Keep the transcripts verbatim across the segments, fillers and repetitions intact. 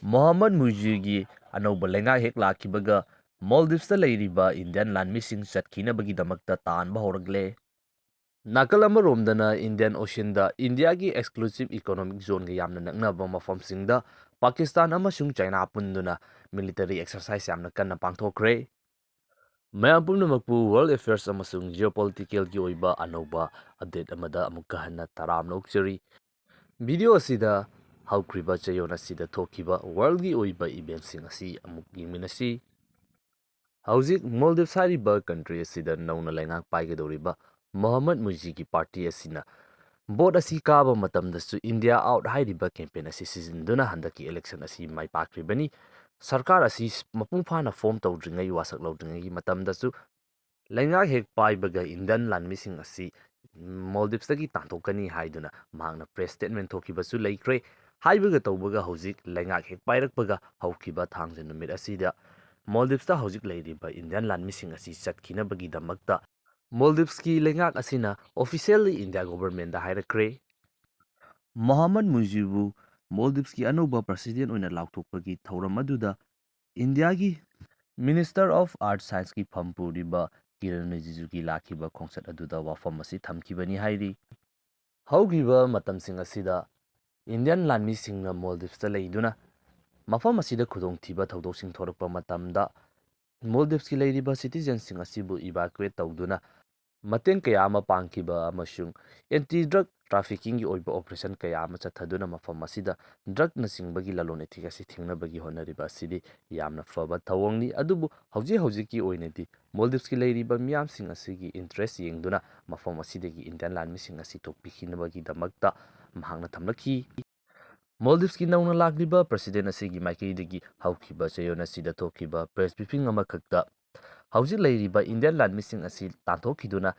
ꯃꯣꯍꯝꯃꯗ ꯃꯨꯏꯖꯤꯒꯤ ꯑꯅꯧꯕ ꯂꯩꯉꯥꯛ ꯍꯦꯛ ꯂꯥꯛꯈꯤꯕꯒ ꯃꯣꯜꯗꯤꯞꯁꯇ ꯂꯩꯔꯤꯕ ꯏꯟꯗꯤꯌꯟ ꯂꯥꯟꯃꯤꯁꯤꯡ ꯆꯠꯈꯤꯅꯕꯒꯤꯗꯃꯛꯇ ꯇꯥꯟꯕ ꯍꯧꯔꯛꯂꯦ꯫ ꯅꯥꯀꯜ ꯑꯃꯔꯣꯝꯗꯅ ꯏꯟꯗꯤꯌꯟ ꯑꯣꯁꯤꯟꯗ ꯏꯟꯗꯤꯌꯥꯒꯤ exclusive economic zoneꯒ ꯌꯥꯝꯅ ꯅꯛꯅꯕ ꯃꯐꯝꯁꯤꯡꯗ ꯄꯥꯀꯤꯁꯇꯥꯟ ꯑꯃꯁꯨꯡ ꯆꯥꯏꯅꯥ ꯄꯨꯟꯗꯨꯅ military exercise ꯌꯥꯝꯅ ꯀꯟꯅ ꯄꯥꯡꯊꯣꯛꯈ꯭ꯔꯦ꯫ ꯃꯌꯥꯝ ꯄꯨꯝꯅꯃꯛꯄꯨ World Affairs ꯑꯃꯁꯨꯡ Geopoliticalꯒꯤ ꯑꯣꯏꯕ ꯑꯅꯧꯕ update ꯑꯃꯗ ꯑꯃꯨꯛꯀ ꯍꯟꯅ ꯇꯔꯥꯝꯅ ꯑꯣꯛꯆꯔꯤ꯫ Video ꯑꯁꯤꯗ ꯍꯧꯈ꯭ꯔꯤꯕ ꯆꯌꯣꯜ ꯑꯁꯤꯗ ꯊꯣꯛꯈꯤꯕ worldꯒꯤ ꯑꯣꯏꯕ eventꯁꯤꯡ ꯑꯁꯤ ꯑꯃꯨꯛ ꯌꯦꯡꯃꯤꯟꯅꯁꯤ꯫ ꯍꯧꯖꯤꯛ ꯃꯣꯜꯗꯤꯞꯁ ꯍꯥꯏꯔꯤꯕ country ꯑꯁꯤꯗ ꯅꯧꯅ ꯂꯩꯉꯥꯛ ꯄꯥꯏꯒꯗꯧꯔꯤꯕ ꯃꯣꯍꯝꯃꯗ ꯃꯨꯏꯖꯤꯒꯤ party ꯑꯁꯤꯅ vote ꯑꯁꯤ ꯀꯥꯕ ꯃꯇꯝꯗꯁꯨ India Out ꯍꯥꯏꯔꯤꯕ campaign ꯑꯁꯤ ꯁꯤꯖꯤꯟꯅꯗꯨꯅ ꯍꯟꯗꯛꯀꯤ election ꯑꯁꯤ ꯃꯥꯏ ꯄꯥꯛꯈ꯭ꯔꯤꯕꯅꯤ꯫ ꯁꯔꯀꯥꯔ ꯑꯁꯤ ꯃꯄꯨꯡ ꯐꯥꯅ form ꯇꯧꯗ꯭ꯔꯤꯉꯩ, ꯋꯥꯁꯛ ꯂꯧꯗ꯭ꯔꯤꯉꯩꯒꯤ ꯃꯇꯝꯗꯁꯨ ꯂꯩꯉꯥꯛ ꯍꯦꯛ ꯄꯥꯏꯕꯒ ꯏꯟꯗꯤꯌꯟ ꯂꯥꯟꯃꯤꯁꯤꯡ ꯑꯁꯤ ꯃꯣꯜꯗꯤꯞꯁꯇꯒꯤ ꯇꯥꯟꯊꯣꯛꯀꯅꯤ ꯍꯥꯏꯗꯨꯅ ꯃꯍꯥꯛꯅ press statement ꯊꯣꯛꯈꯤꯕꯁꯨ ꯂꯩꯈ꯭ꯔꯦ꯫ ꯍꯥꯏꯕꯒ ꯇꯧꯕꯒ ꯍꯧꯖꯤꯛ ꯂꯩꯉꯥꯛ ꯍꯦꯛ ꯄꯥꯏꯔꯛꯄꯒ ꯍꯧꯈꯤꯕ ꯊꯥꯡꯖ ꯅꯨꯃꯤꯠ ꯑꯁꯤꯗ ꯃꯣꯜꯗꯤꯞꯁꯇ ꯍꯧꯖꯤꯛ ꯂꯩꯔꯤꯕ ꯏꯟꯗꯤꯌꯟ ꯂꯥꯟꯃꯤꯁꯤꯡ ꯑꯁꯤ ꯆꯠꯈꯤꯅꯕꯒꯤꯗꯃꯛꯇ ꯃꯣꯜꯗꯤꯞꯁꯀꯤ ꯂꯩꯉꯥꯛ ꯑꯁꯤꯅ officially ꯏꯟꯗꯤꯌꯥ governmentꯗ ꯍꯥꯏꯔꯛꯈ꯭ꯔꯦ꯫ ꯃꯣꯍꯝꯃꯗ ꯃꯨꯏꯖꯤꯕꯨ ꯃꯣꯜꯗꯤꯞꯁꯀꯤ ꯑꯅꯧꯕ president ꯑꯣꯏꯅ ꯂꯥꯎꯊꯣꯛꯄꯒꯤ ꯊꯧꯔꯝ ꯑꯗꯨꯗ ꯏꯟꯗꯤꯌꯥꯒꯤ Minister of Earth Scienceꯀꯤ ꯐꯝ ꯄꯨꯔꯤꯕ ꯀꯤꯔꯟ ꯔꯤꯖꯤꯖꯨꯒꯤ ꯂꯥꯛꯈꯤꯕ ꯈꯣꯡꯆꯠ ꯑꯗꯨꯗ ꯋꯥꯐꯝ ꯑꯁꯤ ꯊꯝꯈꯤꯕꯅꯤ ꯍꯥꯏꯔꯤ꯫ ꯍꯧꯈꯤꯕ ꯃꯇꯝꯁꯤꯡ ꯑꯁꯤꯗ ꯏꯟꯗꯤꯌꯟ ꯂꯥꯟꯃꯤꯁꯤꯡꯅ ꯃꯣꯜꯗꯤꯞꯁꯇ ꯂꯩꯗꯨꯅ ꯃꯐꯝ ꯑꯁꯤꯗ ꯈꯨꯗꯣꯡꯊꯤꯕ ꯊꯧꯗꯣꯛꯁꯤꯡ ꯊꯣꯔꯛꯄ ꯃꯇꯝꯗ ꯃꯣꯜꯗꯤꯞꯁꯀꯤ ꯂꯩꯔꯤꯕ citizenꯁꯤꯡ ꯑꯁꯤꯕꯨ evacuate ꯇꯧꯗꯨꯅ ꯃꯇꯦꯡ ꯀꯌꯥ ꯑꯃ ꯄꯥꯡꯈꯤꯕ ꯑꯃꯁꯨꯡ anti drug traffickingꯒꯤ ꯑꯣꯏꯕ operation ꯀꯌꯥ ꯑꯃ ꯆꯠꯊꯗꯨꯅ ꯃꯐꯝ ꯑꯁꯤꯗ drugꯅꯆꯤꯡꯕꯒꯤ ꯂꯂꯣꯟ ꯏꯇꯤꯛ ꯑꯁꯤ ꯊꯤꯡꯅꯕꯒꯤ ꯍꯣꯠꯅꯔꯤꯕ ꯑꯁꯤꯗꯤ ꯌꯥꯝꯅ ꯐꯕ ꯊꯧꯑꯣꯡꯅꯤ꯫ ꯑꯗꯨꯕꯨ ꯍꯧꯖꯤꯛ ꯍꯧꯖꯤꯛꯀꯤ ꯑꯣꯏꯅꯗꯤ ꯃꯣꯜꯗꯤꯞꯁꯀꯤ ꯂꯩꯔꯤꯕ ꯃꯤꯌꯥꯝꯁꯤꯡ ꯑꯁꯤꯒꯤ interest ꯌꯦꯡꯗꯨꯅ ꯃꯐꯝ ꯑꯁꯤꯗꯒꯤ ꯏꯟꯗꯤꯌꯟ ꯂꯥꯟꯃꯤꯁꯤꯡ ꯑꯁꯤ ꯊꯣꯛꯄꯤꯈꯤꯅꯕꯒꯤꯗꯃꯛꯇ ꯃꯍꯥꯛꯅ ꯊꯝꯂꯛꯈꯤ꯫ ꯃꯣꯜꯗꯤꯞꯁꯀꯤ ꯅꯧꯅ ꯂꯥꯛꯂꯤꯕ president ꯑꯁꯤꯒꯤ ꯃꯥꯏꯀꯩꯗꯒꯤ ꯍꯧꯈꯤꯕ ꯆꯌꯣꯜ ꯑꯁꯤꯗ ꯊꯣꯛꯈꯤꯕ press briefing ꯑꯃꯈꯛꯇ ꯍꯧꯖꯤꯛ ꯂꯩꯔꯤꯕ ꯏꯟꯗꯤꯌꯟ ꯂꯥꯟꯃꯤꯁꯤꯡ ꯑꯁꯤ ꯇꯥꯟꯊꯣꯛꯈꯤꯗꯨꯅ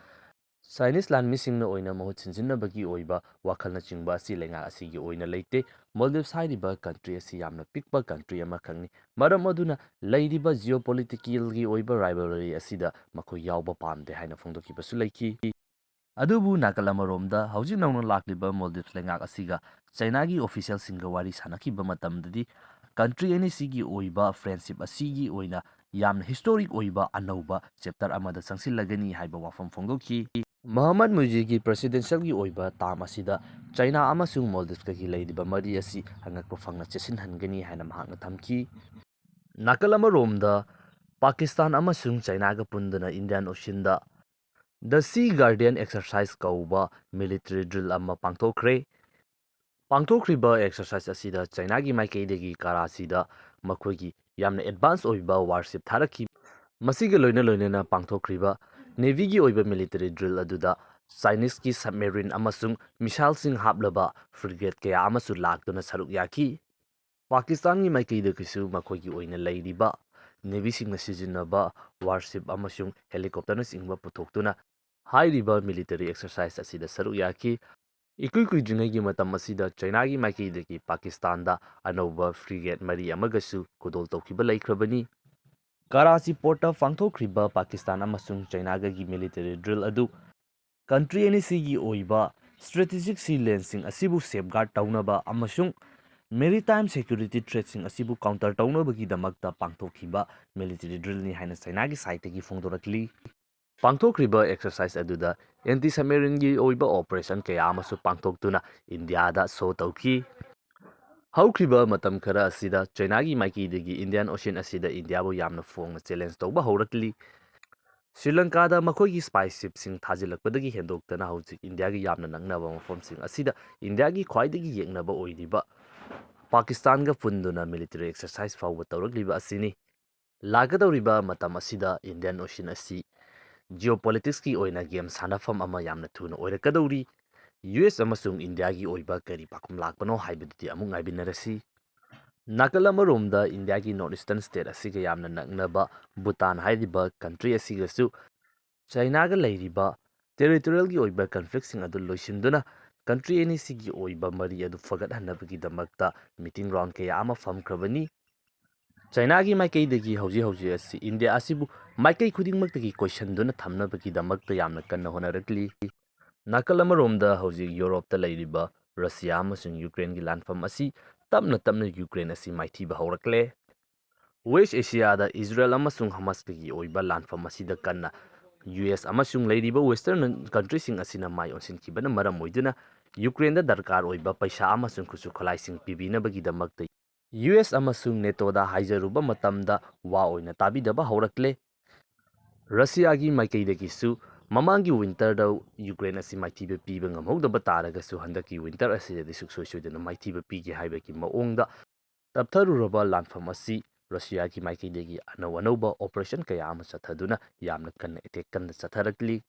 Chinese ꯂꯥꯟꯃꯤꯁꯤꯡꯅ ꯑꯣꯏꯅ ꯃꯍꯨꯠ ꯁꯤꯟꯖꯤꯟꯅꯕꯒꯤ ꯑꯣꯏꯕ ꯋꯥꯈꯜꯅꯆꯤꯡꯕ ꯑꯁꯤ ꯂꯩꯉꯥꯛ ꯑꯁꯤꯒꯤ ꯑꯣꯏꯅ ꯂꯩꯇꯦ꯫ ꯃꯣꯜꯗꯤꯞꯁ ꯍꯥꯏꯔꯤꯕ country ꯑꯁꯤ ꯌꯥꯝꯅ ꯄꯤꯛꯄ country ꯑꯃꯈꯛꯅꯤ꯫ ꯃꯔꯝ ꯑꯗꯨꯅ ꯂꯩꯔꯤꯕ geopoliticalꯒꯤ ꯑꯣꯏꯕ rivalry ꯑꯁꯤꯗ ꯃꯈꯣꯏ ꯌꯥꯎꯕ ꯄꯥꯝꯗꯦ ꯍꯥꯏꯅ ꯐꯣꯡꯗꯣꯛꯈꯤꯕꯁꯨ ꯂꯩꯈꯤ꯫ ꯑꯗꯨꯕꯨ ꯅꯥꯀꯜ ꯑꯃꯔꯣꯝꯗ ꯍꯧꯖꯤꯛ ꯅꯧꯅ ꯂꯥꯛꯂꯤꯕ ꯃꯣꯜꯗꯤꯞꯁ ꯂꯩꯉꯥꯛ ꯑꯁꯤꯒ ꯆꯥꯏꯅꯥꯒꯤ ꯑꯣꯐꯤꯁꯤꯌꯦꯜꯁꯤꯡꯒ ꯋꯥꯔꯤ ꯁꯥꯟꯅꯈꯤꯕ ꯃꯇꯝꯗꯗꯤ country ꯑꯅꯤꯁꯤꯒꯤ ꯑꯣꯏꯕ friendship ꯑꯁꯤꯒꯤ ꯑꯣꯏꯅ ꯌꯥꯝꯅ historic ꯑꯣꯏꯕ ꯑꯅꯧꯕ chapter ꯑꯃꯗ ꯆꯪꯁꯤꯜꯂꯒꯅꯤ ꯍꯥꯏꯕ ꯋꯥꯐꯝ ꯐꯣꯡꯗꯣꯛꯈꯤ꯫ ꯃꯍꯃꯠ ꯃꯨꯏꯖꯤꯒꯤ presidentialꯒꯤ ꯑꯣꯏꯕ term ꯑꯁꯤꯗ ꯆꯥꯏꯅꯥ ꯑꯃꯁꯨꯡ ꯃꯣꯜꯗꯤꯞꯁꯀꯒꯤ ꯂꯩꯔꯤꯕ ꯃꯔꯤ ꯑꯁꯤ ꯑꯉꯛꯄ ꯐꯪꯅ ꯆꯦꯠꯁꯤꯟꯍꯟꯒꯅꯤ ꯍꯥꯏꯅ ꯃꯍꯥꯛꯅ ꯊꯝꯈꯤ꯫ ꯅꯥꯀꯜ ꯑꯃꯔꯣꯝꯗ ꯄꯥꯀꯤꯁꯇꯥꯟ ꯑꯃꯁꯨꯡ ꯆꯥꯏꯅꯥꯒ ꯄꯨꯟꯗꯨꯅ Indian Oceanꯗ The Sea Guardian Exercise ꯀꯧꯕ military drill ꯑꯃ ꯄꯥꯡꯊꯣꯛꯈ꯭ꯔꯦ꯫ ꯄꯥꯡꯊꯣꯛꯈ꯭ꯔꯤꯕ exercise ꯑꯁꯤꯗ ꯆꯥꯏꯅꯥꯒꯤ ꯃꯥꯏꯀꯩꯗꯒꯤ ꯀꯔꯥꯆꯤꯗ ꯃꯈꯣꯏꯒꯤ ꯌꯥꯝꯅ advance ꯑꯣꯏꯕ warship ꯊꯥꯔꯛꯈꯤ꯫ ꯃꯁꯤꯒ ꯂꯣꯏꯅ ꯂꯣꯏꯅꯅ ꯄꯥꯡꯊꯣꯛꯈ꯭ꯔꯤꯕ Navyꯒꯤ ꯑꯣꯏꯕ military drill ꯑꯗꯨꯗ Chineseꯀꯤ submarine ꯑꯃꯁꯨꯡ missileꯁꯤꯡ ꯍꯥꯞꯂꯕ frigate ꯀꯌꯥ ꯑꯃꯁꯨ ꯂꯥꯛꯇꯨꯅ ꯁꯔꯨꯛ ꯌꯥꯈꯤ꯫ ꯄꯥꯀꯤꯁꯇꯥꯟꯒꯤ ꯃꯥꯏꯀꯩꯗꯒꯤꯁꯨ ꯃꯈꯣꯏꯒꯤ ꯑꯣꯏꯅ ꯂꯩꯔꯤꯕ Navyꯁꯤꯡꯅ ꯁꯤꯖꯤꯟꯅꯕ warship ꯑꯃꯁꯨꯡ helicopterꯅꯆꯤꯡꯕ ꯄꯨꯊꯣꯛꯇꯨꯅ ꯍꯥꯏꯔꯤꯕ military exercise ꯑꯁꯤꯗ ꯁꯔꯨꯛ ꯌꯥꯈꯤ꯫ ꯏꯀꯨꯏ ꯀꯨꯏꯗ꯭ꯔꯤꯉꯩꯒꯤ ꯃꯇꯝ ꯑꯁꯤꯗ ꯆꯥꯏꯅꯥꯒꯤ ꯃꯥꯏꯀꯩꯗꯒꯤ ꯄꯥꯀꯤꯁꯇꯥꯟꯗ ꯑꯅꯧꯕ frigate ꯃꯔꯤ ꯑꯃꯒꯁꯨ ꯈꯨꯗꯣꯜ ꯇꯧꯈꯤꯕ ꯂꯩꯈ꯭ꯔꯕꯅꯤ꯫ ꯀꯔꯥꯆꯤ portꯇ ꯄꯥꯡꯊꯣꯛꯈ꯭ꯔꯤꯕ ꯄꯥꯀꯤꯁꯇꯥꯟ ꯑꯃꯁꯨꯡ ꯆꯥꯏꯅꯥꯒꯒꯤ military drill ꯑꯗꯨ country ꯑꯅꯤꯁꯤꯒꯤ ꯑꯣꯏꯕ strategic sea laneꯁꯤꯡ ꯑꯁꯤꯕꯨ safeguard ꯇꯧꯅꯕ ꯑꯃꯁꯨꯡ maritime security threatꯁꯤꯡ ꯑꯁꯤꯕꯨ counter ꯇꯧꯅꯕꯒꯤꯗꯃꯛꯇ ꯄꯥꯡꯊꯣꯛꯈꯤꯕ military drillꯅꯤ ꯍꯥꯏꯅ ꯆꯥꯏꯅꯥꯒꯤ sideꯇꯒꯤ ꯐꯣꯡꯗꯣꯔꯛꯂꯤ꯫ ꯄꯥꯡꯊꯣꯛꯈ꯭ꯔꯤꯕ exercise ꯑꯗꯨꯗ anti submarineꯒꯤ ꯑꯣꯏꯕ operation ꯀꯌꯥ ꯑꯃꯁꯨ ꯄꯥꯡꯊꯣꯛꯇꯨꯅ ꯏꯟꯗꯤꯌꯥꯗ show ꯇꯧꯈꯤ꯫ ꯍꯧꯈ꯭ꯔꯤꯕ ꯃꯇꯝ ꯈꯔ ꯑꯁꯤꯗ ꯆꯥꯏꯅꯥꯒꯤ ꯃꯥꯏꯀꯩꯗꯒꯤ Indian Ocean ꯑꯁꯤꯗ ꯏꯟꯗꯤꯌꯥꯕꯨ ꯌꯥꯝꯅ ꯐꯣꯡꯅ challenge ꯇꯧꯕ ꯍꯧꯔꯛꯂꯤ꯫ ꯁ꯭ꯔꯤ ꯂꯪꯀꯥꯗ ꯃꯈꯣꯏꯒꯤ spy shipꯁꯤꯡ ꯊꯥꯖꯤꯜꯂꯛꯄꯗꯒꯤ ꯍꯦꯟꯗꯣꯛꯇꯅ ꯍꯧꯖꯤꯛ ꯏꯟꯗꯤꯌꯥꯒꯤ ꯌꯥꯝꯅ ꯅꯛꯅꯕ ꯃꯐꯝꯁꯤꯡ ꯑꯁꯤꯗ ꯏꯟꯗꯤꯌꯥꯒꯤ ꯈ꯭ꯋꯥꯏꯗꯒꯤ ꯌꯦꯛꯅꯕ ꯑꯣꯏꯔꯤꯕ ꯄꯥꯀꯤꯁꯇꯥꯟꯒ ꯄꯨꯟꯗꯨꯅ military exercise ꯐꯥꯎꯕ ꯇꯧꯔꯛꯂꯤꯕ ꯑꯁꯤꯅꯤ꯫ ꯂꯥꯛꯀꯗꯧꯔꯤꯕ ꯃꯇꯝ ꯑꯁꯤꯗ Indian Ocean ꯑꯁꯤ geopoliticsꯀꯤ ꯑꯣꯏꯅ game ꯁꯥꯟꯅꯐꯝ ꯑꯃ ꯌꯥꯝꯅ ꯊꯨꯅ ꯑꯣꯏꯔꯛꯀꯗꯧꯔꯤ꯫ ꯌꯨ ꯑꯦꯁ ꯑꯃꯁꯨꯡ ꯏꯟꯗꯤꯌꯥꯒꯤ ꯑꯣꯏꯕ ꯀꯔꯤ ꯄꯥꯎꯈꯨꯝ ꯂꯥꯛꯄꯅꯣ ꯍꯥꯏꯕꯗꯨꯗꯤ ꯑꯃꯨꯛ ꯉꯥꯏꯃꯤꯟꯅꯔꯁꯤ꯫ ꯅꯥꯀꯜ ꯑꯃꯔꯣꯝꯗ ꯏꯟꯗꯤꯌꯥꯒꯤ north eastern state ꯑꯁꯤꯒ ꯌꯥꯝꯅ ꯅꯛꯅꯕ ꯚꯨꯇꯥꯟ ꯍꯥꯏꯔꯤꯕ country ꯑꯁꯤꯒꯁꯨ ꯆꯥꯏꯅꯥꯒ ꯂꯩꯔꯤꯕ territorialꯒꯤ ꯑꯣꯏꯕ conflictꯁꯤꯡ ꯑꯗꯨ ꯂꯣꯏꯁꯤꯟꯗꯨꯅ country ꯑꯅꯤꯁꯤꯒꯤ ꯑꯣꯏꯕ ꯃꯔꯤ ꯑꯗꯨ ꯐꯒꯠꯍꯟꯅꯕꯒꯤꯗꯃꯛꯇ meeting round ꯀꯌꯥ ꯑꯃ ꯐꯝꯈ꯭ꯔꯕꯅꯤ꯫ ꯆꯥꯏꯅꯥꯒꯤ ꯃꯥꯏꯀꯩꯗꯒꯤ ꯍꯧꯖꯤꯛ ꯍꯧꯖꯤꯛ ꯑꯁꯤ ꯏꯟꯗꯤꯌꯥ ꯑꯁꯤꯕꯨ ꯃꯥꯏꯀꯩ ꯈꯨꯗꯤꯡꯃꯛꯇꯒꯤ ꯀꯣꯏꯁꯟꯗꯨꯅ ꯊꯝꯅꯕꯒꯤꯗꯃꯛꯇ ꯌꯥꯝꯅ ꯀꯟꯅ ꯍꯣꯠꯅꯔꯛꯂꯤ꯫ ꯅꯥꯀꯜ ꯑꯃꯔꯣꯝꯗ ꯍꯧꯖꯤꯛ ꯌꯨꯔꯣꯞꯇ ꯂꯩꯔꯤꯕ ꯔꯁꯤꯌꯥ ꯑꯃꯁꯨꯡ ꯌꯨꯀ꯭ꯔꯦꯟꯒꯤ ꯂꯥꯟꯐꯝ ꯑꯁꯤ ꯇꯞꯅ ꯇꯞꯅ ꯌꯨꯀ꯭ꯔꯦꯟ ꯑꯁꯤ ꯃꯥꯏꯊꯤꯕ ꯍꯧꯔꯛꯂꯦ꯫ ꯋꯦꯁ ꯑꯦꯁꯤꯌꯥꯗ ꯏꯖꯔꯦꯜ ꯑꯃꯁꯨꯡ ꯍꯃꯥꯁꯀꯒꯤ ꯑꯣꯏꯕ ꯂꯥꯟꯐꯝ ꯑꯁꯤꯗ ꯀꯟꯅ ꯌꯨ ꯑꯦꯁ ꯑꯃꯁꯨꯡ ꯂꯩꯔꯤꯕ ꯋꯦꯁꯇꯔꯟ ꯀꯟꯇ꯭ꯔꯤꯁꯤꯡ ꯑꯁꯤꯅ ꯃꯥꯏ ꯑꯣꯟꯁꯤꯟꯈꯤꯕꯅ ꯃꯔꯝ ꯑꯣꯏꯗꯨꯅ ꯌꯨꯀ꯭ꯔꯦꯟꯗ ꯗꯔꯀꯥꯔ ꯑꯣꯏꯕ ꯄꯩꯁꯥ ꯑꯃꯁꯨꯡ ꯈꯨꯠꯁꯨ ꯈꯨꯠꯂꯥꯏꯁꯤꯡ ꯄꯤꯕꯤꯅꯕꯒꯤꯗꯃꯛꯇ ꯌꯨ ꯑꯦꯁ ꯑꯃꯁꯨꯡ ꯅꯦꯇꯣꯗ ꯍꯥꯏꯖꯔꯨꯕ ꯃꯇꯝꯗ ꯋꯥ ꯑꯣꯏꯅ ꯇꯥꯕꯤꯗꯕ ꯍꯧꯔꯛꯂꯦ꯫ ꯔꯁꯤꯌꯥꯒꯤ ꯃꯥꯏꯀꯩꯗꯒꯤꯁꯨ ꯃꯃꯥꯡꯒꯤ ꯋꯤꯟꯇꯔꯗ ꯌꯨꯀ꯭ꯔꯦꯟ ꯑꯁꯤ ꯃꯥꯏꯊꯤꯕ ꯄꯤꯕ ꯉꯝꯍꯧꯗꯕ ꯇꯥꯔꯒꯁꯨ ꯍꯟꯗꯛꯀꯤ ꯋꯤꯟꯇꯔ ꯑꯁꯤꯗꯗꯤ ꯁꯨꯡꯁꯣꯏ ꯁꯣꯏꯗꯅ ꯃꯥꯏꯊꯤꯕ ꯄꯤꯒꯦ ꯍꯥꯏꯕꯒꯤ ꯃꯑꯣꯡꯗ ꯇꯞꯊꯔꯨꯔꯕ ꯂꯥꯟꯐꯝ ꯑꯁꯤ ꯔꯁꯤꯌꯥꯒꯤ ꯃꯥꯏꯀꯩꯗꯒꯤ ꯑꯅꯧ ꯑꯅꯧꯕ ꯑꯣꯄꯔꯦꯁꯟ ꯀꯌꯥ ꯑꯃ ꯆꯠꯊꯗꯨꯅ ꯌꯥꯝꯅ ꯀꯟꯅ ꯑꯦꯇꯦꯛ ꯀꯟꯅ ꯆꯠꯊꯔꯛꯂꯤ꯫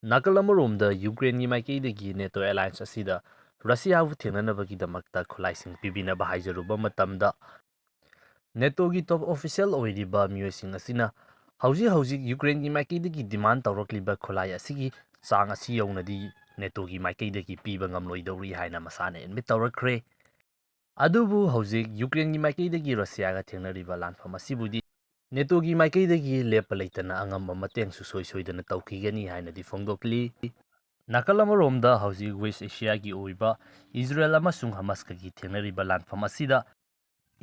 ꯅꯥꯀꯜ ꯑꯃꯔꯣꯝꯗ ꯌꯨꯀ꯭ꯔꯦꯟꯒꯤ ꯃꯥꯏꯀꯩꯗꯒꯤ ꯅꯦꯇꯣ ꯑꯦꯂꯥꯌꯟꯁ ꯑꯁꯤꯗ ꯔꯁꯤꯌꯥꯕꯨ ꯊꯦꯡꯅꯅꯕꯒꯤꯗꯃꯛꯇ ꯈꯨꯠꯂꯥꯏꯁꯤꯡ ꯄꯤꯕꯤꯅꯕ ꯍꯥꯏꯖꯔꯨꯕ ꯃꯇꯝꯗ ꯅꯦꯇꯣꯒꯤ ꯇꯣꯞ ꯑꯣꯐꯤꯁꯤꯌꯦꯜ ꯑꯣꯏꯔꯤꯕ ꯃꯤꯑꯣꯏꯁꯤꯡ ꯑꯁꯤꯅ ꯍꯧꯖꯤꯛ ꯍꯧꯖꯤꯛ ꯌꯨꯀ꯭ꯔꯦꯟꯒꯤ ꯃꯥꯏꯀꯩꯗꯒꯤ ꯗꯤꯃꯥꯟ ꯇꯧꯔꯛꯂꯤꯕ ꯈꯨꯠꯂꯥꯏ ꯑꯁꯤꯒꯤ ꯆꯥꯡ ꯑꯁꯤ ꯌꯧꯅꯗꯤ ꯅꯦꯇꯣꯒꯤ ꯃꯥꯏꯀꯩꯗꯒꯤ ꯄꯤꯕ ꯉꯝꯂꯣꯏꯗꯧꯔꯤ ꯍꯥꯏꯅ ꯃꯁꯥꯅ ꯑꯦꯗꯃꯤꯠ ꯇꯧꯔꯛꯈ꯭ꯔꯦ꯫ ꯑꯗꯨꯕꯨ ꯍꯧꯖꯤꯛ ꯌꯨꯀ꯭ꯔꯦꯟꯒꯤ ꯃꯥꯏꯀꯩꯗꯒꯤ ꯔꯁꯤꯌꯥꯒ ꯊꯦꯡꯅꯔꯤꯕ ꯂꯥꯟꯐꯝ ꯑꯁꯤꯕꯨꯗꯤ ꯅꯦꯇꯣꯒꯤ ꯃꯥꯏꯀꯩꯗꯒꯤ ꯂꯦꯞꯄ ꯂꯩꯇꯅ ꯑꯉꯝꯕ ꯃꯇꯦꯡꯁꯨ ꯁꯣꯏ ꯁꯣꯏꯗꯅ ꯇꯧꯈꯤꯒꯅꯤ ꯍꯥꯏꯅꯗꯤ ꯐꯣꯡꯗꯣꯛꯂꯤ꯫ ꯅꯥꯀꯜ ꯑꯃꯔꯣꯝꯗ ꯍꯧꯖꯤꯛ ꯋꯦꯁ ꯑꯦꯁꯤꯌꯥꯒꯤ ꯑꯣꯏꯕ ꯏꯖꯔꯦꯜ ꯑꯃꯁꯨꯡ ꯍꯃꯥꯁꯀꯒꯤ ꯊꯦꯡꯅꯔꯤꯕ ꯂꯥꯟꯐꯝ ꯑꯁꯤꯗ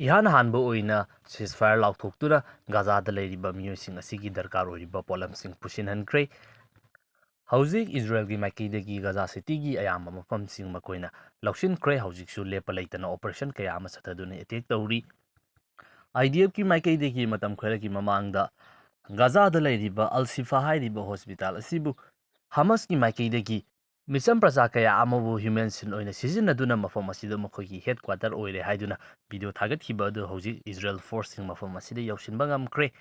ꯏꯍꯥꯟ ꯍꯥꯟꯕ ꯑꯣꯏꯅ ceasefire ꯂꯥꯎꯊꯣꯛꯇꯨꯅ ꯒꯥꯖꯥꯗ ꯂꯩꯔꯤꯕ ꯃꯤꯑꯣꯏꯁꯤꯡ ꯑꯁꯤꯒꯤ ꯗꯔꯀꯥꯔ ꯑꯣꯏꯔꯤꯕ ꯄꯣꯠꯂꯝꯁꯤꯡ ꯄꯨꯁꯤꯟꯍꯟꯈ꯭ꯔꯦ꯫ ꯍꯧꯖꯤꯛ ꯏꯖꯔꯦꯜꯒꯤ ꯃꯥꯏꯀꯩꯗꯒꯤ ꯒꯥꯖꯥ ꯁꯤꯇꯤꯒꯤ ꯑꯌꯥꯝꯕ ꯃꯐꯝꯁꯤꯡ ꯃꯈꯣꯏꯅ ꯂꯧꯁꯤꯟꯈ꯭ꯔꯦ꯫ ꯍꯧꯖꯤꯛꯁꯨ ꯂꯦꯞꯄ ꯂꯩꯇꯅ ꯑꯣꯄꯔꯦꯁꯟ ꯀꯌꯥ ꯑꯃ ꯆꯠꯊꯗꯨꯅ ꯑꯦꯇꯦꯛ ꯇꯧꯔꯤ꯫ ꯑꯥꯏ ꯗꯤ ꯑꯦꯐꯀꯤ ꯃꯥꯏꯀꯩꯗꯒꯤ ꯃꯇꯝ ꯈꯔꯒꯤ ꯃꯃꯥꯡꯗ ꯒꯥꯖꯥꯗ ꯂꯩꯔꯤꯕ ꯑꯜ ꯁꯤꯐꯥ ꯍꯥꯏꯔꯤꯕ ꯍꯣꯁꯄꯤꯇꯥꯜ ꯑꯁꯤꯕꯨ ꯍꯃꯁꯀꯤ ꯃꯥꯏꯀꯩꯗꯒꯤ ꯃꯤꯆꯝ ꯄ꯭ꯔꯖꯥ ꯀꯌꯥ ꯑꯃꯕꯨ ꯍ꯭ꯌꯨꯃꯦꯟ ꯁꯤꯜ ꯑꯣꯏꯅ ꯁꯤꯖꯤꯟꯅꯗꯨꯅ ꯃꯐꯝ ꯑꯁꯤꯗ ꯃꯈꯣꯏꯒꯤ ꯍꯦꯗꯀ꯭ꯋꯥꯇꯔ ꯑꯣꯏꯔꯦ ꯍꯥꯏꯗꯨꯅ ꯚꯤꯗꯤꯑꯣ ꯊꯥꯒꯠꯈꯤꯕ ꯑꯗꯨ ꯍꯧꯖꯤꯛ ꯏꯖꯔꯦꯜ ꯐꯣꯔꯁꯁꯤꯡ ꯃꯐꯝ ꯑꯁꯤꯗ ꯌꯧꯁꯤꯟꯕ ꯉꯝꯈ꯭ꯔꯦ꯫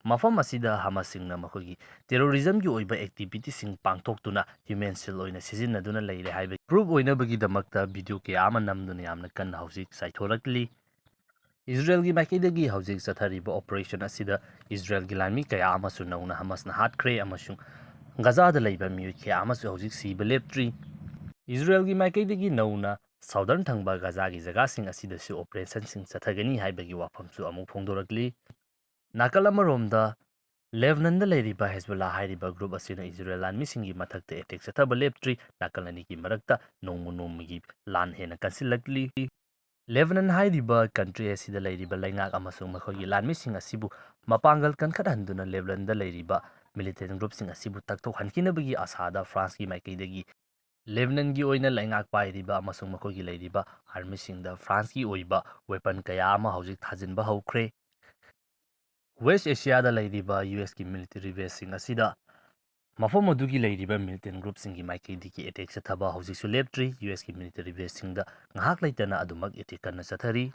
ꯃꯐꯝ ꯑꯁꯤꯗ ꯍꯃꯁꯁꯤꯡꯅ ꯃꯈꯣꯏꯒꯤ ꯇꯦꯔꯣꯔꯤꯖꯝꯒꯤ ꯑꯣꯏꯕ ꯑꯦꯛꯇꯤꯚꯤꯇꯤꯁꯤꯡ ꯄꯥꯡꯊꯣꯛꯇꯨꯅ ꯍ꯭ꯌꯨꯃꯦꯟ ꯁꯤꯜ ꯑꯣꯏꯅ ꯁꯤꯖꯤꯟꯅꯗꯨꯅ ꯂꯩꯔꯦ ꯍꯥꯏꯕꯒꯤ ꯄ꯭ꯔꯨꯐ ꯑꯣꯏꯅꯕꯒꯤꯗꯃꯛꯇ ꯚꯤꯗꯤꯑꯣ ꯀꯌꯥ ꯑꯃ ꯅꯝꯗꯨꯅ ꯌꯥꯝꯅ ꯀꯟꯅ ꯍꯧꯖꯤꯛ ꯆꯥꯏꯊꯣꯔꯛꯂꯤ꯫ ꯏꯖꯔꯦꯜꯒꯤ ꯃꯥꯏꯀꯩꯗꯒꯤ ꯍꯧꯖꯤꯛ ꯆꯠꯊꯔꯤꯕ ꯑꯣꯄꯔꯦꯁꯟ ꯑꯁꯤꯗ ꯏꯖꯔꯦꯜꯒꯤ ꯂꯥꯟꯃꯤ ꯀꯌꯥ ꯑꯃꯁꯨ ꯅꯧꯅ ꯍꯃꯁꯅ ꯍꯥꯠꯈ꯭ꯔꯦ ꯑꯃꯁꯨꯡ ꯒꯖꯥꯗ ꯂꯩꯕ ꯃꯤꯑꯣꯏ ꯀꯌꯥ ꯑꯃꯁꯨ ꯍꯧꯖꯤꯛ ꯁꯤꯕ ꯂꯦꯞꯇ꯭ꯔꯤ꯫ ꯏꯖꯔꯦꯜꯒꯤ ꯃꯥꯏꯀꯩꯗꯒꯤ ꯅꯧꯅ ꯁꯥꯎꯗꯔꯟ ꯊꯪꯕ ꯒꯖꯥꯒꯤ ꯖꯒꯥꯁꯤꯡ ꯑꯁꯤꯗꯁꯨ ꯑꯣꯄꯔꯦꯁꯟꯁꯤꯡ ꯆꯠꯊꯒꯅꯤ ꯍꯥꯏꯕꯒꯤ ꯋꯥꯐꯝꯁꯨ ꯑꯃꯨꯛ ꯐꯣꯡꯗꯣꯔꯛꯂꯤ꯫ ꯅꯥꯀꯜ ꯑꯃꯔꯣꯝꯗ ꯂꯦꯕꯅꯟꯗ ꯂꯩꯔꯤꯕ ꯍꯦꯖꯕꯨꯜꯂꯥ ꯍꯥꯏꯔꯤꯕ ꯒ꯭ꯔꯨꯞ ꯑꯁꯤꯅ ꯏꯖꯔꯦꯜ ꯂꯥꯟꯃꯤꯁꯤꯡꯒꯤ ꯃꯊꯛꯇ ꯑꯦꯇꯦꯛ ꯆꯠꯊꯕ ꯂꯦꯞꯇ꯭ꯔꯤ꯫ ꯅꯥꯀꯜ ꯑꯅꯤꯒꯤ ꯃꯔꯛꯇ ꯅꯣꯡꯃ ꯅꯣꯡꯃꯒꯤ ꯂꯥꯟ ꯍꯦꯟꯅ ꯀꯟꯁꯤꯜꯂꯛꯂꯤ꯫ ꯂꯦꯕꯅꯟ ꯍꯥꯏꯔꯤꯕ ꯀꯟꯇ꯭ꯔꯤ ꯑꯁꯤꯗ ꯂꯩꯔꯤꯕ ꯂꯩꯉꯥꯛ ꯑꯃꯁꯨꯡ ꯃꯈꯣꯏꯒꯤ ꯂꯥꯟꯃꯤꯁꯤꯡ ꯑꯁꯤꯕꯨ ꯃꯄꯥꯡꯒꯜ ꯀꯟꯈꯠꯍꯟꯗꯨꯅ ꯂꯦꯕꯅꯟꯗ ꯂꯩꯔꯤꯕ ꯃꯤꯂꯤꯇꯦꯟ ꯒ꯭ꯔꯨꯞꯁꯤꯡ ꯑꯁꯤꯕꯨ ꯇꯛꯊꯣꯛꯍꯟꯈꯤꯅꯕꯒꯤ ꯑꯁꯥꯗ ꯐ꯭ꯔꯥꯟꯁꯀꯤ ꯃꯥꯏꯀꯩꯗꯒꯤ ꯂꯦꯕꯅꯟꯒꯤ ꯑꯣꯏꯅ ꯂꯩꯉꯥꯛ ꯄꯥꯏꯔꯤꯕ ꯑꯃꯁꯨꯡ ꯃꯈꯣꯏꯒꯤ ꯂꯩꯔꯤꯕ ꯑꯥꯔꯃꯤꯁꯤꯡꯗ ꯐ꯭ꯔꯥꯟꯁꯀꯤ ꯑꯣꯏꯕ ꯋꯦꯄꯟ ꯀꯌꯥ ꯑꯃ ꯍꯧꯖꯤꯛ ꯊꯥꯖꯤꯟꯕ ꯍꯧꯈ꯭ꯔꯦ꯫ ꯋꯦꯁ ꯑꯦꯁꯤꯌꯥꯗ ꯂꯩꯔꯤꯕ ꯌꯨ ꯑꯦꯁꯀꯤ ꯃꯤꯂꯤꯇꯔꯤ ꯕꯦꯁꯁꯤꯡ ꯑꯁꯤꯗ ꯃꯐꯝ ꯑꯗꯨꯒꯤ ꯂꯩꯔꯤꯕ ꯃꯤꯂꯤꯇꯦꯟ ꯒ꯭ꯔꯨꯞꯁꯤꯡꯒꯤ ꯃꯥꯏꯀꯩꯗꯒꯤ ꯑꯦꯇꯦꯛ ꯆꯠꯊꯕ ꯍꯧꯖꯤꯛꯁꯨ ꯂꯦꯞꯇ꯭ꯔꯤ꯫ ꯌꯨ ꯑꯦꯁꯀꯤ ꯃꯤꯂꯤꯇꯔꯤ ꯕꯦꯁꯁꯤꯡꯗ ꯉꯥꯏꯍꯥꯛ ꯂꯩꯇꯅ ꯑꯗꯨꯃꯛ ꯑꯦꯇꯦꯛ ꯀꯟꯅ ꯆꯠꯊꯔꯤ꯫